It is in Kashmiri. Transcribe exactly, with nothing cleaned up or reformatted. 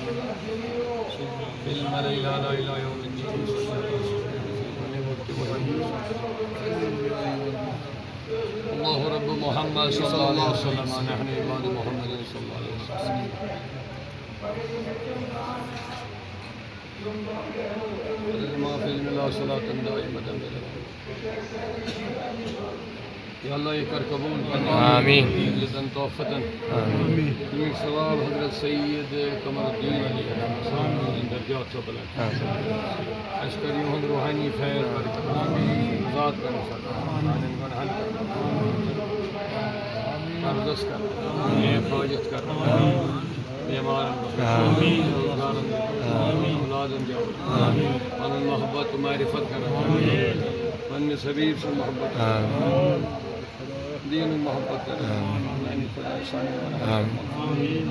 في الملأ الأعلى إلى يوم الدين. الله رب محمد صلى الله عليه وسلم، نحن عباد محمد صلى الله عليه وسلم. ما في الملأ صلاة دائمة. یا اللہ، یہ کر قبول۔ آمین۔ لذن تحفتن۔ آمین۔ تمیک ثواب حضرت سید قمر الدین علی درجات سو بلند۔ آمین۔ اَسہِ کر یِہُنٛد روحانی فیض برکت۔ ذات کر سکھ۔ سانٮ۪ن گۄناہن کر۔ قرضس کر۔ نیک حاجت کر۔ بیمارن بخش۔ آمین۔ روزگارن دِ۔ آمین۔ اولادن دِ۔ آمین۔ پنُن محبت و معرفت کر۔ آمین۔ پننِس حبیب سُنٛد محبت۔ آمین۔ دین محبت کر۔ آمین۔ یعنی خدا سامنے۔ آمین۔